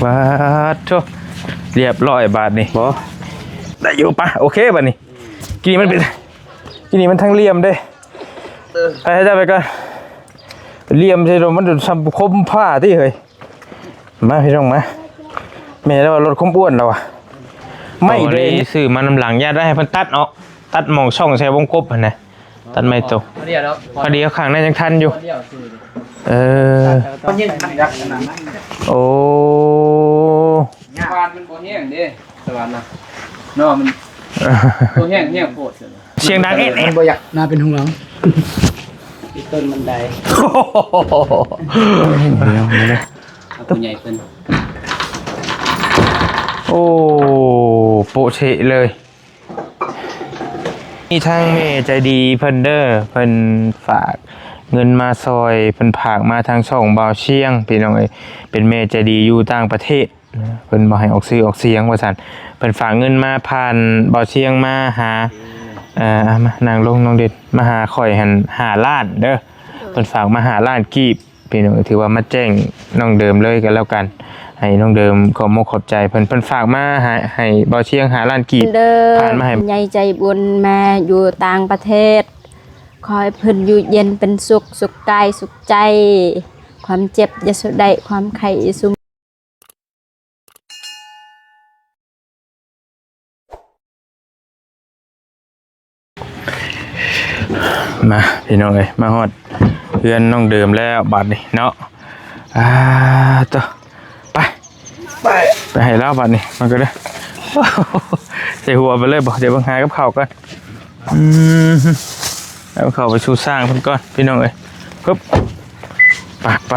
ປາດໂທ້ ລຽບຮ້ອຍບາດນີ້ ບໍ່ ໄດ້ຢູ່ປະ ໂອເຄບາດນີ້. ກີ້ນີ້ມັນເປັນ ກີ້ນີ້ມັນທັງຫຼ່ຽມເດ້ ເອີ ໃຫ້ເຈົ້າໄປກ່ອນ ຫຼ່ຽມໃສ່ໂດນ ມັນຈະສ່ຳຄົມຜ້າຕິເຮີ້ຍ. ມາພີ່ນ້ອງມາ ແມ່ລາວວ່າລົດຄວາມອ້ວນລາວວ່າ ໄມ້ເດ້ ຊື້ມານຳຫຼັງ ຢ້ານວ່າໃຫ້ເພິ່ນຕັດເນາະ ຕັດໝ່ອງຊ່ອງໃສ່ວົງກົບຫັ້ນນະ ຕັດໄມ້ໂຕ ພໍດີເນາະ ພໍດີ ຂ້າງໃນຍັງທັນຢູ່ ພໍດີຊື່ ເອີ ໂອ້ ວານມັນບໍ່ແຫ້ງເດ້ ສະຫວັນນະ ເນາະ ມັນບໍ່ແຫ້ງ ແຫ້ງໂພດ ສຽງດັງເອະເອະ ບໍ່ຢາກໜ້າເປັນຫ່ວງ ອີຕົ້ນມັນໄດ ເອົາຜູ້ໃຫຍ່ເພິ່ນ ໂອ້ ໂປະເຊະເລີຍ. ມີທາງແມ່ໃຈດີເພິ່ນເດີ ເພິ່ນຝາກເງິນມາຊ່ອຍ ເພິ່ນຝາກມາທາງຊ່ອງບ່າວຊຽງ ພີ່ນ້ອງເອີຍ ເປັນແມ່ໃຈດີຢູ່ຕ່າງປະເທດ ເພິ່ນບໍ່ໃຫ້ອອກຊື່ອອກສຽງວ່າຊັ້ນ ເພິ່ນຝາກເງິນມາຜ່ານບ່າວຊຽງມາຫາ ເອີ ມານັ່ງລົງນ້ອງເດັ່ນ ມາຫາຂ້ອຍຫັ້ນຫ້າລ້ານເດີ ເພິ່ນຝາກມາຫ້າລ້ານກີບ ພີ່ນ້ອງ ຖືວ່າມາແຈ້ງນ້ອງເດີມເລີຍກໍແລ້ວກັນ ໃຫ້ນ້ອງເດີມຂອບມຸກຂອບໃຈເພິ່ນ ເພິ່ນຝາກມາໃຫ້ ໃຫ້ບ່າວຊຽງຫ້າລ້ານກີບ ເດີ ຜ່ານມາໃຫ້ຜູ້ໃຫຍ່ໃຈບຸນມາຢູ່ຕ່າງປະເທດ ຂໍໃຫ້ເພິ່ນຢູ່ເຢັນເປັນສຸກ ສຸກກາຍສຸກໃຈ ຄວາມເຈັບຢ່າສູ່ໄດ້ ຄວາມໄຂ້ຢ່າສູ່ ມາພີ່ນ້ອງເອີຍ ມາຮອດເຮືອນນ້ອງເດີມແລ້ວບາດນີ້ເນາະ ອ່າ ໂຕ ໄປ ໄປ ໄປໃຫ້ລາວບາດນີ້ ມາກໍເດີ ໃສ່ຫົວໄປເລີຍບໍ່ ດຽວເບິ່ງຫາກັບເຂົ້າກ່ອນ ອືມ ເອົາເຂົ້າໄປສູ່ຊ່າງເພິ່ນກ່ອນພີ່ນ້ອງເອີຍ ປຶບ ໄປ ໄປ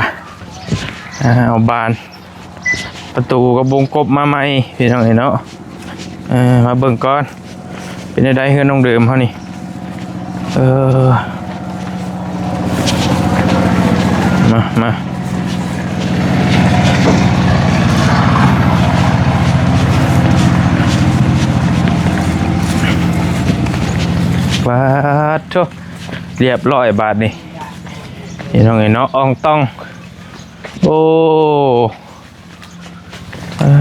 ອ່າ ເອົາບານປະຕູກັບວົງກົບມາໃໝ່ພີ່ນ້ອງເອີຍເນາະ ເອີ ມາເບິ່ງກ່ອນ ເປັນແນວໃດເຮືອນນ້ອງເດີມເຮົານີ້ ເອີ ມາ ມາ ປາດໂທ້ ລຽບຮ້ອຍບາດນີ້ ພີ່ນ້ອງເອີຍເນາະ ອ່ອງຕ່ອງ ໂອ້ ເອີ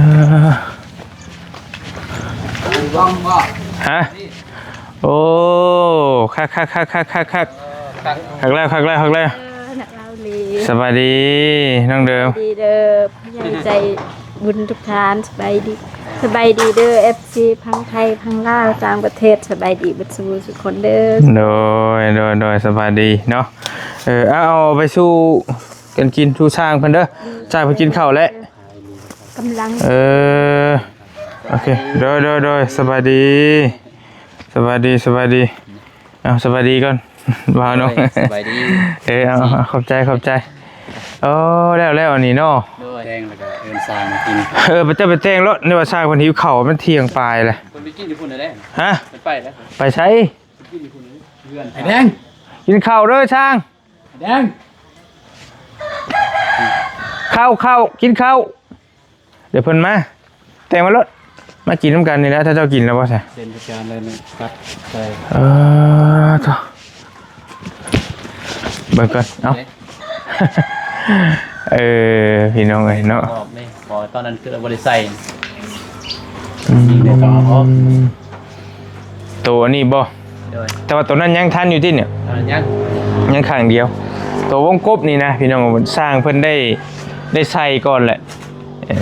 ຮະ ໂອ້ ຄັກໆໆໆໆໆ ຄັກແລ້ວ ຄັກແລ້ວ ຄັກແລ້ວ ເອີ ນັກລາວເລີຍ ສະບາຍດີນ້ອງເດີມ ສະບາຍດີເດີ ຜູ້ໃຫຍ່ໃຈບຸນທຸກທ່ານ ສະບາຍດີ ສະບາຍດີເດີ ເອັຟຊີ ທັງໄທ ທັງລາວ ຕ່າງປະເທດ ສະບາຍດີເບິດສູ່ຜູ້ສູ່ຄົນເດີ ໂດຍ ໂດຍ ໂດຍ ສະບາຍດີເນາະ ເອີ ເອົາ ເອົາໄປສູ່ກັນກິນສູ່ຊ່າງເພິ່ນເດີ ຊ່າງເພິ່ນກິນເຂົ້າແລ້ວ ກຳລັງ ເອີ ໂອເຄ ໂດຍ ໂດຍ ໂດຍ ສະບາຍດີ ສະບາຍດີ ສະບາຍດີ ເອົາ ສະບາຍດີກ່ອນ ບ່າວເນາະ ໂດຍ ສະບາຍດີ ເອີ ເອົາ ເອົາ ຂອບໃຈ ຂອບໃຈ ໂອ້ ແລ້ວ ແລ້ວອັນນີ້ເນາະ ໂດຍ ແຕ່ງແລ້ວກໍເອີ້ນຊ່າງມາກິນ ເອີ ໄປ ເຈົ້າໄປແຕ່ງໂລດ ນີ້ວ່າຊ່າງເພິ່ນຫິວເຂົ້າ ມັນທ່ຽງປາຍແລ້ວ ເພິ່ນໄປກິນຢູ່ພຸ້ນແລ້ວເດ້ ຮະ ເພິ່ນໄປແລ້ວ ໄປໃສ ກິນຢູ່ພຸ້ນເຮືອນ ໄອ້ແດງ ກິນເຂົ້າເດີຊ່າງ ແດງ ເຂົ້າ ເຂົ້າ ກິນເຂົ້າ ດຽວເພິ່ນມາ ແຕ່ງມາໂລດ ມາກິນນຳກັນນີ້ແຫຼະ ຖ້າເຈົ້າກິນແລ້ວບໍ່ຊະ ເປັນປະຈຳເລີຍ ຕັດໃສ່ ເອີ ໂທ້ ເບິ່ງກ່ອນ ເອົ້າ ເອີ ພີ່ນ້ອງເອີຍເນາະ ອອກນີ້ ບໍ່ ຕອນນັ້ນຄືບໍ່ໄດ້ໃສ່ ອືມ ນີ້ເດ້ ຕ້ອງເອົາອອກ ໂຕອັນນີ້ບໍ່? ໂດຍ ແຕ່ວ່າໂຕນັ້ນຍັງທັນຢູ່ຕິເນຍ? ເອີ ຍັງ ຍັງຂ້າງດຽວ ໂຕວົງກົບນີ້ນະ ພີ່ນ້ອງ ຊ່າງເພິ່ນໄດ້ ໄດ້ໃສ່ກ່ອນແຫຼະ ເອີ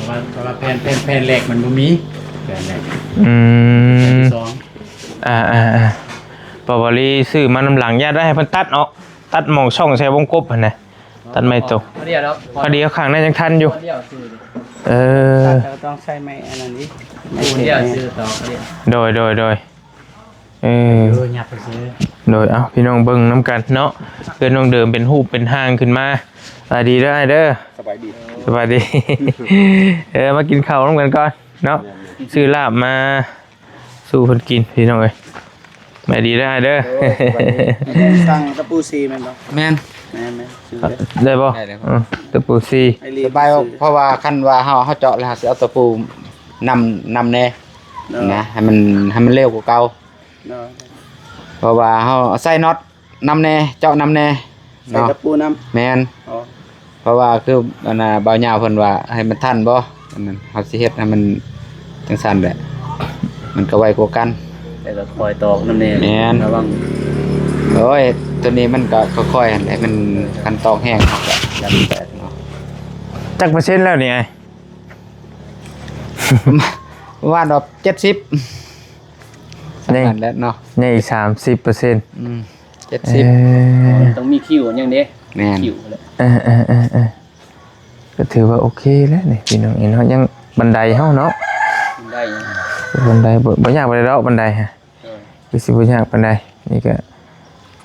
ເພາະວ່າ ເພາະວ່າແຜ່ນ ແຜ່ນ ແຜ່ນແລກມັນບໍ່ມີ ແຜ່ນແລກ ອືມ ແຜ່ນທີສອງ ອ່າໆໆ ປາວາລີຊື້ມານຳຫຼັງ ຢ້ານວ່າໃຫ້ເພິ່ນຕັດເນາະ ຕັດໝ່ອງຊ່ອງໃສ່ວົງກົບຫັ້ນນະ ຕັດໄມ້ຕົກ ພໍດີເນາະ ພໍດີ ຂ້າງໃນຍັງທັນຢູ່ ພໍດີຊື່ ເອີ ຕັດແລ້ວຕ້ອງໃຊ້ໄມ້ອັນນັ້ນອີກ ປູນດຽວຊື່ຕໍ່ ພໍດີ ໂດຍ ໂດຍ ໂດຍ ເອີ ເອີ ຫຍັບໄປຊື່ ໂດຍ ເອົ້າ ພີ່ນ້ອງເບິ່ງນຳກັນເນາະ ເຮືອນນ້ອງເດີມເປັນຮູບເປັນຮ່າງຂຶ້ນມາ ສະບາຍດີເດີອ້າຍເດີ ສະບາຍດີ ສະບາຍດີ ເອີ ມາກິນເຂົ້ານຳກັນກ່ອນເນາະ ຊື້ລາບມາ ສູ່ເພິ່ນກິນພີ່ນ້ອງເອີຍ ສະບາຍດີເດີອ້າຍເດີ ໂດຍ ສະບາຍດີ ສັ່ງຕະປູສີ່ແມ່ນບໍ່? ແມ່ນ ແມ່ນໆ ຊື້ເດີ ໄດ້ບໍ່? ໄດ້ແລ້ວ ອືມ ຕະປູສີ່ ສະບາຍ ເພາະວ່າຄັນວ່າເຮົາ ເຮົາເຈາະແລ້ວ ເຮົາຊິເອົາຕະປູນຳ ນຳແດ່ ເອີ ນະ ໃຫ້ມັນ ໃຫ້ມັນເລັວກວ່າເກົ່າ ເອີ ເພາະວ່າເຮົາໃສ່ນັອດນຳແດ່ ເຈາະນຳແດ່ ໃສ່ ເນາະ ຕະປູນຳ ແມ່ນ ອໍ ເພ ພາະວ່າຄືອັນນ່າ ບ່າວຍາວເພິ່ນວ່າໃຫ້ມັນທັນບໍ່ ອັນນັ້ນເຮົາຊິເຮັດໃຫ້ມັນຈັ່ງຊັ້ນແຫຼະ ມັນກໍໄວກວ່າກັນ ແຕ່ກໍຄອຍຕອກນຳແດ່ ແມ່ນ ລະວັງ ໂອ້ຍ ໂຕນີ້ມັນກໍຄ່ອຍໆຫັ້ນແຫຼະ ມັນຄັນຕອກແຮງມັນກໍ ຍັງແຕກເນາະ ຈັກເປີເຊັນແລ້ວນີ້ອ້າຍ? ປະມານວ່າເຈັດສິບ ໃຫຍ່ ນັ້ນແຫຼະເນາະ ໃຫຍ່ອີກສາມສິບເປີເຊັນ ອືມ ເຈັດສິບ ເອີ ຕ້ອງມີຄິວຫຍັງເດ້ ແມ່ນ ຄິວແຫຼະ ເອີໆໆໆ ກໍຖືວ່າໂອເຄແລ້ວນີ້ພີ່ນ້ອງເອີຍເນາະ ຍັງບັນໄດເຮົາເນາະ ບັນໄດຫຍັງ ບັນໄດ ບໍ່ ບໍ່ຍາກປານໃດດອກບັນໄດຮະ ເອີ ຄືຊິບໍ່ຍາກປານໃດ ນີ້ກໍ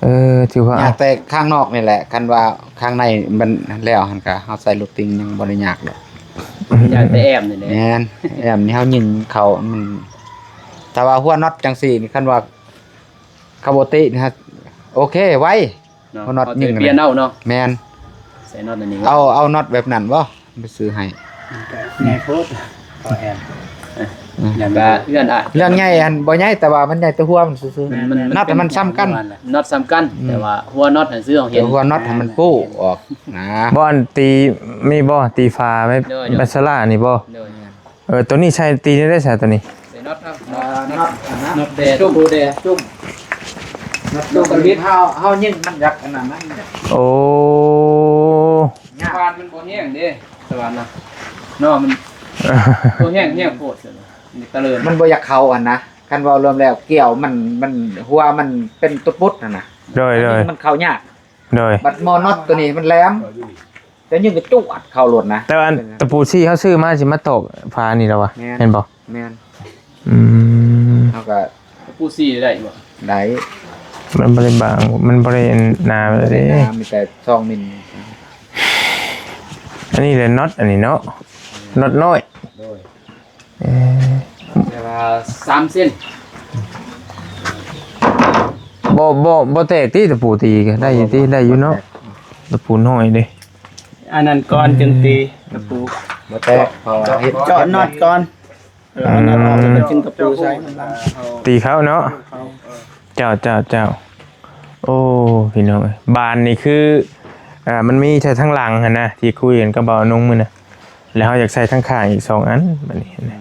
ເອີ ຖືວ່າ ຍາກແຕ່ຂ້າງນອກນີ້ແຫຼະ ຄັນວ່າຂ້າງໃນມັນແລ້ວຫັ້ນກະ ເຮົາໃສ່ລົດຕິງຍັງບໍ່ໄດ້ຍາກດອກ ຍາກແຕ່ແອ້ມນີ້ແຫຼະ ແມ່ນ ແອ້ມນີ້ເຮົາຍິງເຂົ້າ ມັນ ຖ້າວ່າຫົວນັອດຈັ່ງຊີ້ນີ້ ຄັນວ່າເຂົາບໍ່ຕິນີ້ຮະ ໂອເຄ ໄວ ເນາະ ຫົວນັອດຍິງ ເຮົາຈະໄປປ່ຽນເອົາເນາະ ແມ່ນ ໃສ່ນັອດອັນນີ້ ເອົາ ເອົານັອດແບບນັ້ນບໍ່? ໄປຊື້ໃຫ້ ໃຫຍ່ໂພດ ຂໍແອມ ອືມ ກະເຮືອນອ້າຍ ເລື່ອງໃຫຍ່ຫັ້ນບໍ່ໃຫຍ່ ແຕ່ວ່າມັນໃຫຍ່ແຕ່ຫົວມັນຊື່ໆ ມັນ ມັນ ນັອດໃຫ້ມັນສ່ຳກັນ ນັອດສ່ຳກັນ ອືມ ແຕ່ວ່າຫົວນັອດຫັ້ນຊື່ເຮົາເຫັນ ແຕ່ຫົວນັອດໃຫ້ມັນປູອອກນະ ບໍ່ ອັນຕີ ມີບໍ່ ຕີຝາໄວ້ ໂດຍ ແບັດສະລານີ້ບໍ່? ໂດຍ ເອີ ໂຕນີ້ໃສ່ຕີໄດ້ໃສໂຕນີ້? ໃສ່ນັອດເນາະ ເອີ ນັອດ ນັອດແດ່ ຈຸ້ມ ແດ່ຈຸ້ມ ນັອດຈຸ້ມ ເຮົາ ເຮົາຍິງມັນຢາກອັນນັ້ນນະ ໂອ້ ຍາກ ສະຫວ່ານມັນບໍ່ແຮງເດ້ ສະຫວ່ານນະ ເນາະ ມັນບໍ່ແຮງ ແຮງໂພດ ມັນຕະເລີນ ມັນບໍ່ຢາກເຂົ້າຫັ້ນນະ ຄັນເວົ້າລວມແລ້ວ ກ່ຽວມັນ ມັນ ຫົວມັນເປັນຕຸດປຸດຫັ້ນນະ ໂດຍ ໂດຍ ມັນເຂົ້າຍາກ ໂດຍ ບັດໝໍ້ນັອດໂຕນີ້ມັນແຫຼມ ແຕ່ຍິງກໍຈວດເຂົ້າໂລດນະ ແຕ່ວ່າອັນຕະປູຊີ້ເຮົາຊື້ມາຊິມາຕອກຝານີ້ລະວະ ແມ່ນ ແມ່ນບໍ່? ແມ່ນ ອືມ ເຮົາກໍ ຕະປູຊີ້ໄດ້ບໍ່? ໄດ້ ມັນບໍ່ໄດ້ບາງ ມັນບໍ່ໄດ້ໜາເດ້ ບໍ່ໄດ້ໜາ ມີແຕ່ສອງມິນ ອັນນີ້ແຫຼະນັອດ ອັນນີ້ເນາະ ນັອດນ້ອຍ ໂດຍ ເອີ ແຕ່ວ່າສາມເຊັນ ບໍ່ ບໍ່ ບໍ່ແຕກຕິ ຕະປູຕີກໍໄດ້ຢູ່ຕິ ໄດ້ຢູ່ເນາະ ຕະປູນ້ອຍເດ້ ອັນນັ້ນກ່ອນຈຶ່ງຕີ ຕະປູ ບໍ່ແຕກ ເພາະວ່າເຮັດ ເຈາະນັອດກ່ອນ ແລ້ວເອົານັອດອອກ ແລ້ວຈຶ່ງຕະປູໃສ່ ຕີເຂົ້າເນາະ ເຂົ້າ ເຈົ້າ ເຈົ້າ ເຈົ້າ ໂອ້ ພີ່ນ້ອງເອີຍ ບານນີ້ຄື ອ່າ ມັນມີແຕ່ທາງຫຼັງຫັ້ນນະ ທີ່ຄຸຍກັນກັບບ່າວນງມື້ນະ ແລ້ວເຮົາຢາກໃສ່ທາງຂ້າງອີກສອງອັນ ບາດນີ້ຫັ້ນນະ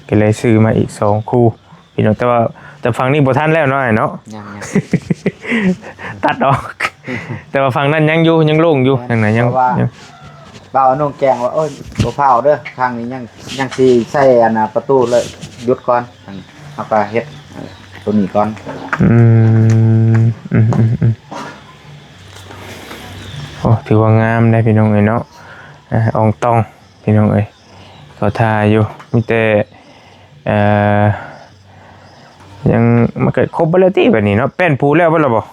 ກໍເລີຍຊື້ມາອີກສອງຄູ່ ພີ່ນ້ອງ ແຕ່ວ່າ ແຕ່ຝັ່ງນີ້ບໍ່ທັນແລ້ວເນາະ ອ້າຍເນາະ ຍັງໆ ຕັດອອກ ແຕ່ວ່າຝັ່ງນັ້ນຍັງຢູ່ ຍັງໂລ່ງຢູ່ ແມ່ນ ທາງນັ້ນຍັງ ເພາະວ່າ ຍັງ ບ່າວນງແຈ້ງວ່າ ໂອ້ຍ ບໍ່ພ້າວເດີ ທາງນີ້ຍັງ ຍັງຊິໃສ່ອັນນ່າ ປະຕູເລີຍ ຢຸດກ່ອນ ເຮົາກໍເຮັດ ເອີ ໂຕນີ້ກ່ອນ ອືມ ອືມໆໆ ໂອ້ ຖືວ່າງາມເດ້ພີ່ນ້ອງເອີຍເນາະ ອ່າ ອອງຕອງ ພີ່ນ້ອງເອີຍ ເຂົາຖ້າຢູ່ ມີແຕ່ ເອີ ຍັງ ມັນກໍຄົບເບິດແລ້ວຕິບາດນີ້ເນາະ ແປ້ນປູແລ້ວເບິດແລ້ວບໍ່?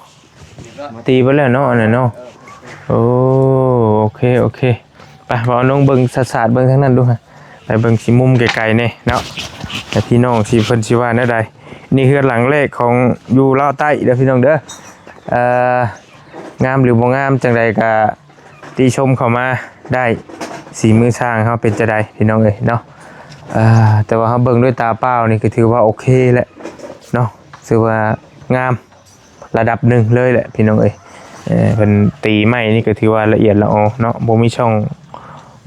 ຕີເບິດແລ້ວເນາະ ອັນນັ້ນເນາະ ໂອ້ ໂອເຄ ໂອເຄ ໄປ ບ່າວນງເບິ່ງສາດໆ ເບິ່ງທາງນັ້ນດູ ໄປເບິ່ງຊິມຸມໄກໆແດ່ເນາະ ແຕ່ພີ່ນ້ອງຊິ ເພິ່ນຊິວ່າແນວໃດ ນີ້ເຮືອນຫຼັງແລກຂອງຢູ່ລາວໃຕ້ເດີພີ່ນ້ອງເດີ ເອີ ງາມຫຼືບໍ່ງາມຈັ່ງໃດກໍ ຕິຊົມເຂົ້າມາໄດ້ ສີມືຊ່າງເຮົາເປັນຈັ່ງໃດພີ່ນ້ອງເອີຍເນາະ ເອີ ແຕ່ວ່າເຮົາເບິ່ງດ້ວຍຕາເປົ່ານີ້ກໍຖືວ່າໂອເຄແຫຼະເນາະ ຖືວ່າງາມລະດັບໜຶ່ງເລີຍແຫຼະພີ່ນ້ອງເອີຍ ເອີ ເພິ່ນຕີໄມ້ນີ້ກໍຖືວ່າລະອຽດລະອໍເນາະ ບໍ່ມີຊ່ອງ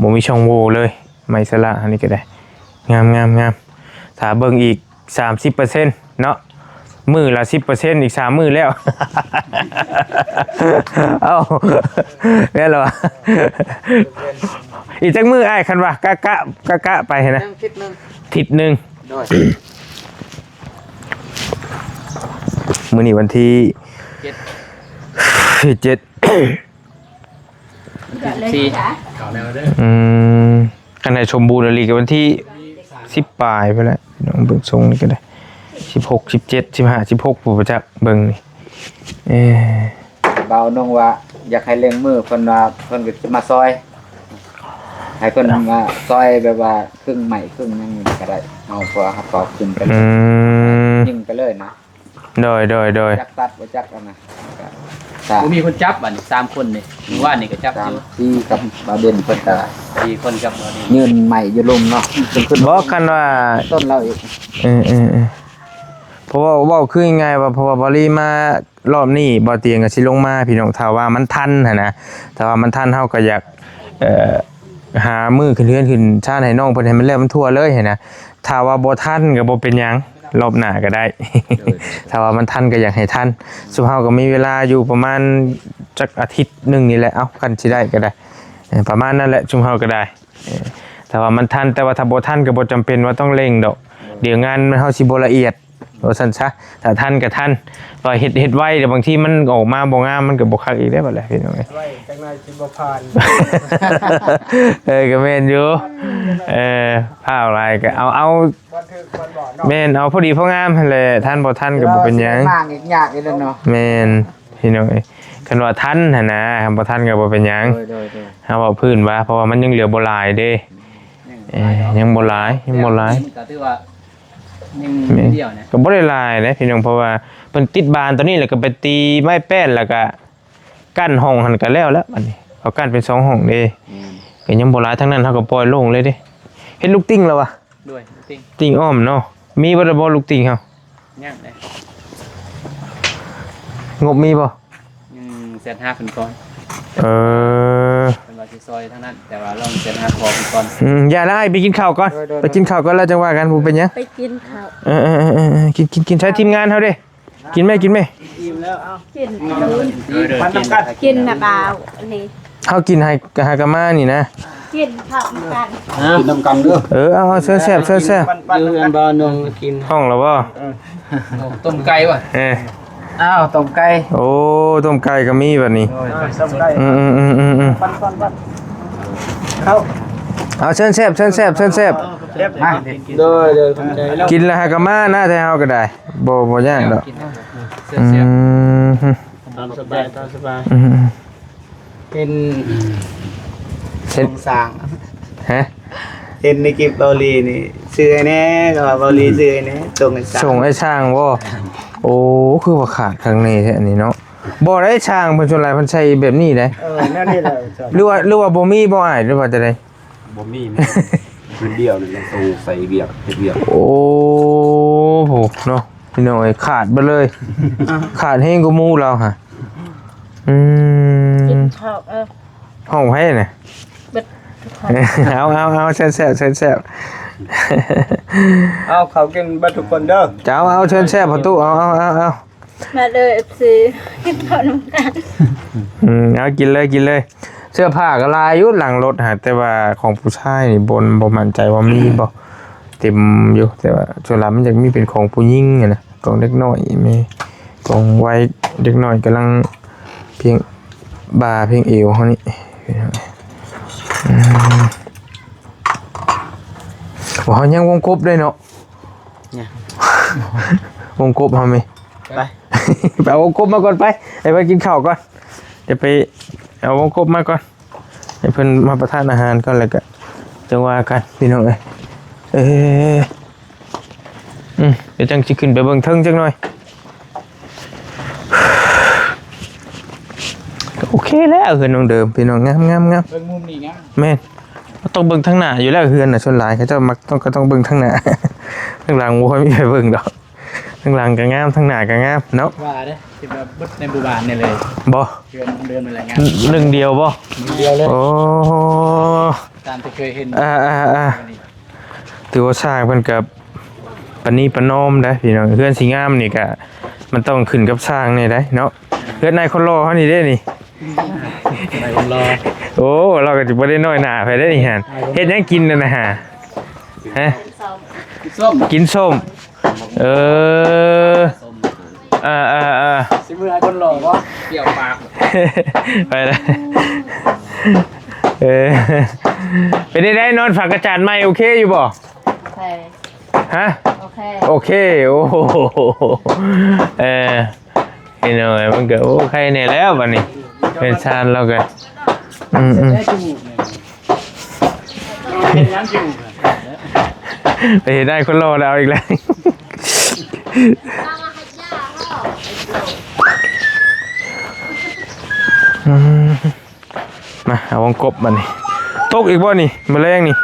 ບໍ່ມີຊ່ອງໂຫວ່ເລີຍ ໄມ້ສະຫຼະອັນນີ້ກໍໄດ້ ງາມໆໆ ຖ້າເບິ່ງອີກ ສາມສິບເປີເຊັນເນາະ ມື້ລະສິບເປີເຊັນ ອີກສາມມື້ແລ້ວ ເອົ້າ ແມ່ນລະວະ ອີກຈັກມື້ອ້າຍ ຄັນວ່າກະ ກະ ກະ ກະໄປຫັ້ນນະ ຍັງທິດໜຶ່ງ ທິດໜຶ່ງ ໂດຍ ມື້ນີ້ວັນທີ ເຈັດ ເຈັດ ວັນທີສິບສີ່ ອືມ ຄັນໃຫ້ສົມບູນອີ່ຫຼີກໍວັນທີສິບປາຍພຸ້ນແຫຼະ ພີ່ນ້ອງເບິ່ງຊົງນີ້ກໍໄດ້ ສິບຫົກ ສິບເຈັດ ສິບຫ້າ ສິບຫົກ ຜູ້ປະຈັກເບິ່ງນີ້ ເອີ ບ່າວນົງວ່າຢາກໃຫ້ເລັ່ງມື ເພິ່ນວ່າເພິ່ນກໍຈະມາຊ່ອຍ ໃຫ້ເພິ່ນມາຊ່ອຍແບບວ່າເຄິ່ງໄມ້ເຄິ່ງຫຍັງນີ້ກໍໄດ້ ເຮົາ ເພາະວ່າເຮົາຕອກຂຶ້ນໄປເລີຍ ອືມ ຍິງໄປເລີຍນະ. ໂດຍ ໂດຍ ໂດຍ ຈັກຕັດບໍ່ຈັກອັນນະ ບໍ່ມີຄົນຈັບບັດນີ້ ສາມຄົນນີ້ ມື້ວານນີ້ກໍຈັບຢູ່ ສາມ ສີ່ກັບບ່າວເດັ່ນ ເພິ່ນກໍ ສີ່ຄົນກັບບ່າວເດັ່ນ ຍື່ນໄມ້ຢູ່ລຸ່ມເນາະ ຂຶ້ນ ບໍ່ ຄັນວ່າ ຕົ້ນລາວອີກ ເອີໆໆ ເພາະວ່າເວົ້າຄືງ່າຍໆວ່າ ເພາະວ່າບ່າວລີມາ ຮອບນີ້ບ່າວຕຽງກໍຊິລົງມາພີ່ນ້ອງ ຖ້າວ່າມັນທັນຫັ້ນນະ ຖ້າວ່າມັນທັນ ເຮົາກໍຢາກ ເອີ ຫາມື້ຂຶ້ນເຮືອນຂຶ້ນຊານໃຫ້ນ້ອງເພິ່ນໃຫ້ມັນແລ້ວມັນທົ່ວເລີຍຫັ້ນນະ. ຖ້າວ່າບໍ່ທັນກໍບໍ່ເປັນຫຍັງ ລອບໜ້າກໍໄດ້ ໂດຍ ຖ້າວ່າມັນທັນກໍຢາກໃຫ້ທັນ. ຊຸມເຮົາກໍມີເວລາຢູ່ປະມານຈັກອາທິດໜຶ່ງນີ້ແຫຼະ ເອົ້າ ຄັນຊິໄດ້ກໍໄດ້ ເອີ ປະມານນັ້ນແຫຼະ ຊຸມເຮົາກໍໄດ້. ເອີ ຖ້າວ່າມັນທັນ ແຕ່ວ່າຖ້າບໍ່ທັນກໍບໍ່ຈຳເປັນວ່າຕ້ອງເລັ່ງດອກ ດຽວງານເຮົາຊິບໍ່ລະອຽດ ວ່າຊັ້ນຊະ. ຖ້າທັນກໍທັນ ວ່າເຮັດ ເຮັດໄວ ແຕ່ບາງທີມັນອອກມາບໍ່ງາມ ມັນກໍບໍ່ຄັກອີກເດ້ບັດແຫຼະ ພີ່ນ້ອງເອີຍ. ໄວ ຈັກໜ້ອຍຊິບໍ່ຜ່ານ ເອີ ກໍແມ່ນຢູ່ ເອີ ພ້າວຫຼາຍກໍເອົາ ເອົາ ບໍ່ຖືກບໍ່ບອດເນາະ ແມ່ນ ເອົາພໍດີພໍງາມຫັ້ນແຫຼະ. ທັນບໍ່ທັນກໍບໍ່ເປັນຫຍັງ ແຕ່ວ່າຊິໄດ້ມ້າງອີກຍາກອີກແລ້ວເນາະ. ແມ່ນ ພີ່ນ້ອງເອີຍ ຄັນວ່າທັນຫັ້ນນາ ຄັນບໍ່ທັນກໍບໍ່ເປັນຫຍັງ. ໂດຍ ໂດຍ ໂດຍ ເຮົາເວົ້າພື້ນວ່າ ເພາະວ່າມັນຍັງເຫຼືອບໍ່ຫຼາຍເດ້. ຍັງ ເອີ ຍັງບໍ່ຫຼາຍ ຍັງບໍ່ຫຼາຍ ກໍຖືວ່າຍັງ ແມ່ນ ດຽວນະ ກໍບໍ່ໄດ້ຫຼາຍເດ້ພີ່ນ້ອງ ເພາະວ່າເພິ່ນຕິດບານຕົວນີ້ ແລ້ວກໍໄປຕີໄມ້ແປ້ນ ແລ້ວກໍກັ້ນຫ້ອງຫັ້ນກໍແລ້ວແລ້ວ. ບັດນີ້ເຂົາກັ້ນເປັນສອງຫ້ອງເດ້. ແມ່ນ ກໍຍັງບໍ່ຫຼາຍ ທາງນັ້ນເຮົາກໍປ່ອຍໂລ່ງເລີຍເດ້. ເຮັດລູກຕິ່ງແລ້ວວະ? ໂດຍ ລູກຕິ່ງ ຕິ່ງອ້ອມເນາະ. ມີເບິດແລ້ວບໍ່ລູກຕິ່ງເຮົາ? ຍັງເດ້. ງົບມີບໍ່? ຍັງແຊດຫາເພິ່ນກ່ອນ. ເອີ ເພິ່ນວ່າຊິຊ່ອຍທາງນັ້ນ ແຕ່ວ່າລອງແຊດຫາພໍ່ເພິ່ນກ່ອນ. ອືມ ຢ່າລະ ອ້າຍໄປກິນເຂົ້າກ່ອນ. ໂດຍ ໂດຍ ໄປກິນເຂົ້າກ່ອນ ແລ້ວຈັ່ງວ່າກັນ ບໍ່ເປັນຫຍັງ. ໄປກິນເຂົ້າ. ເອີໆໆໆ ກິນ ກິນ ກິນ. ໃຊ້ທີມງານເຮົາເດ້ ກິນແມ່ ກິນແມ່. ອີ່ມແລ້ວ ເອົາ ກິນ ກິນນຳບ່າວນີ້. ເຮົາກິນໃຫ້ ຫາກະມານີ້ນະ ກິນພ້ອມກັນ ກິນນຳກັນເດີ. ເອີ ເອົາໆ ເຊີນແຊບ ເຊີນແຊບ. ຢູ່ເຮືອນບ່າວນົງກິນ. ຫ້ອງແລ້ວບໍ່? ເອີ ຕົ້ມໄກ່ວະ? ເອີ ອ້າວ ຕົ້ມໄກ່. ໂອ້ ຕົ້ມໄກ່ກໍມີບັດນີ້. ໂອ້ຍ ຕົ້ມໄກ່. ອືມໆໆໆໆ ປັ້ນໆໆ ເອົາ ເອົາ ເຊີນແຊບ ເຊີນແຊບ ເຊີນແຊບ. ມາ ໂດຍ ໂດຍ ຂອບໃຈ. ກິນແລ້ວຫາກະມານະ ແທ້ເຮົາກໍໄດ້ ບໍ່ ບໍ່ຍາກດອກ. ອືມ ຕາມສະບາຍ ຕາມສະບາຍ. ອືມ ເຫັນ ເຫັນ ສົ່ງສ້າງ ຮະ? ເຫັນໃນຄລິບເບົາຫຼີນີ້ ຊື້ໃຫ້ແດ່ ກໍວ່າເບົາຫຼີຊື້ໃຫ້ແດ່ ສົ່ງໃຫ້ຊ່າງ. ສົ່ງໃຫ້ຊ່າງບໍ່? ໂອ້ ຄືວ່າຂາດຄັກແນ່ແທ້ອັນນີ້ເນາະ. ບໍ່ໄດ້ ຊ່າງເພິ່ນສ່ວນຫຼາຍເພິ່ນໃສ່ແບບນີ້ເດ້. ເອີ ແນວນີ້ແຫຼະ. ຫຼືວ່າ ຫຼືວ່າບໍ່ມີບໍ່ອ້າຍ ຫຼືວ່າຈັ່ງໃດ? ບໍ່ມີ ຄືນດຽວນີ້ ສົ່ງໃສ່ວຽກ ເຮັດວຽກ. ໂອ້ໂຫ ເນາະ ພີ່ນ້ອງເອີຍ ຂາດເບິດເລີຍ. ຂາດແຮງກວ່າໝູ່ລາວຫະ. ອືມ ກິນເຂົ້າ. ເອີ ຫ້ອງໃຜນະ? ເບິດທຸກຄົນ. ເອົາ ເອົາ ເອົາ ເຊີນແຊບ ເຊີນແຊບ. ເອົາ ເຂົ້າກິນເບິດທຸກຄົນເດີ. ເຈົ້າ ເອົາ ເຊີນແຊບພໍ່ຕູ້. ເອົາ ເອົາ ເອົາ ເອົາ ມາເດີ ເອັຟຊີ ກິນເຂົ້ານຳກັນ. ອືມ ເອົາ ກິນເລີຍ ກິນເລີຍ. ເສື້ອຜ້າກໍຫຼາຍຢູ່ຫຼັງລົດຫາ ແຕ່ວ່າຂອງຜູ້ຊາຍນີ້ບໍ່ ບໍ່ໝັ້ນໃຈວ່າມີບໍ່. ເຕັມຢູ່ ແຕ່ວ່າສ່ວນຫຼາຍມັນຢາກມີເປັນຂອງຜູ້ຍິງຫັ້ນນະ ຂອງເດັກນ້ອຍ ແມ່ ຂອງໄວເດັກນ້ອຍກຳລັງພຽງບ່າພຽງເອວເຮົານີ້. ອືມ ໂອ້ ເຮົາຍັງວົງກົບໄດ້ເນາະ. ວງກົບເຮົາມີ ໄປ ໄປເອົາວົງກົບມາກ່ອນ ໄປ ໃຫ້ເພິ່ນກິນເຂົ້າກ່ອນ ດຽວໄປເອົາວົງກົບມາກ່ອນ ໃຫ້ເພິ່ນມາປະທານອາຫານກ່ອນ ແລ້ວກະຈັ່ງວ່າກັນ ພີ່ນ້ອງເອີຍ. ເອີ ອືມ ດຽວຈັ່ງຊິຂຶ້ນໄປເບິ່ງເທິງຈັກໜ່ອຍ. ໂອເຄແລ້ວ ເຮືອນນ້ອງເດີມ ພີ່ນ້ອງ ງາມໆໆ. ເບິ່ງມຸມນີ້ງາມ. ແມ່ນ ຕ້ອງເບິ່ງທາງໜ້າຢູ່ແລ້ວ ເຮືອນນະ ສ່ວນຫຼາຍເຂົາເຈົ້າມັກຕ້ອງ ກໍຕ້ອງເບິ່ງທາງໜ້າ ທາງຫຼັງບໍ່ຄ່ອຍມີໃຜເບິ່ງດອກ. ທາງຫຼັງກໍງາມ ທາງໜ້າກໍງາມເນາະ ວ່າເດ້. ຄິດວ່າເບິດໃນໝູ່ບ້ານນີ້ເລີຍ ບໍ່? ເຮືອນເດີມນີ້ແຫຼະ ງາມ ໜຶ່ງດຽວບໍ່? ໜຶ່ງດຽວເລີຍ. ໂອ້ ຕາມທີ່ເຄີຍເຫັນ ອ່າໆໆ ຖືວ່າສ້າງເພິ່ນກໍປະນີປະນອມໄດ໋ພີ່ນ້ອງ. ເຮືອນຊິງາມນີ້ກໍມັນຕ້ອງຂຶ້ນກັບຊ່າງນີ້ໄດ໋ເນາະ. ເຮືອນນາຍຄົນຫຼໍ່ເຮົານີ້ເດ້ນີ້ ນາຍຄົນຫຼໍ່. ໂອ້ ລາວກໍຊິບໍ່ໄດ້ນ້ອຍໜ້າໃຜໄດ໋ນີ້ຫັ້ນ. ເຮັດຫຍັງກິນນັ້ນນະຫາ? ຮະ? ກິນສົ້ມ ກິນສົ້ມ. ເອີ ອ່າໆໆ ຊິເມືອໃຫ້ຄົນຫຼໍ່ບໍ່? ກ່ຽວປາກ ໄປລະ. ເອີ ເປັນໄດ້ ນອນຝັງກະຈານໃໝ່ ໂອເຄຢູ່ບໍ່? ໂອເຄ ຮະ? ໂອເຄ ໂອເຄ. ໂອ້ ເອີ ເຫັນເອົາ ມັນກໍ ໂອ້ ໄຄແນ່ແລ້ວບັດນີ້ ເຮືອນຊານລາວກໍ ອືມໆ ເຮັດຫຍັງຢູ່? ໄປເຮັດໄດ້ຄົນຫຼໍ່ແລ້ວ ເອົາອີກແລ້ວ. ອືມ ມາ ເອົາວົງກົບບັດນີ້. ຕົກອີກບໍ່ນີ້ ມື້ແລງນີ້?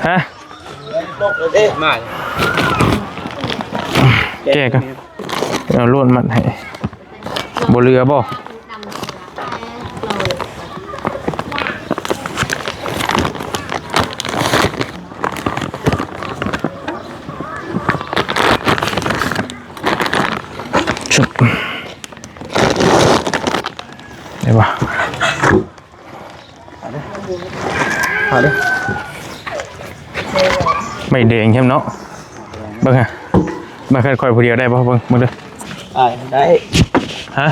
ຮະ? ແກະກ່ອນ ເອົາລວດມັດໃຫ້. ບໍ່ເຫຼືອບໍ່? ເອົາເດີ ເອົາເດີ ໄມ້ແດງແຮມເນາະ ເບິ່ງຫາ ມາຄັນຂ້ອຍຜູ້ດຽວໄດ້ບໍ່ ເບິ່ງ ເບິ່ງເດີ ອ້າຍໄດ້ ຮະ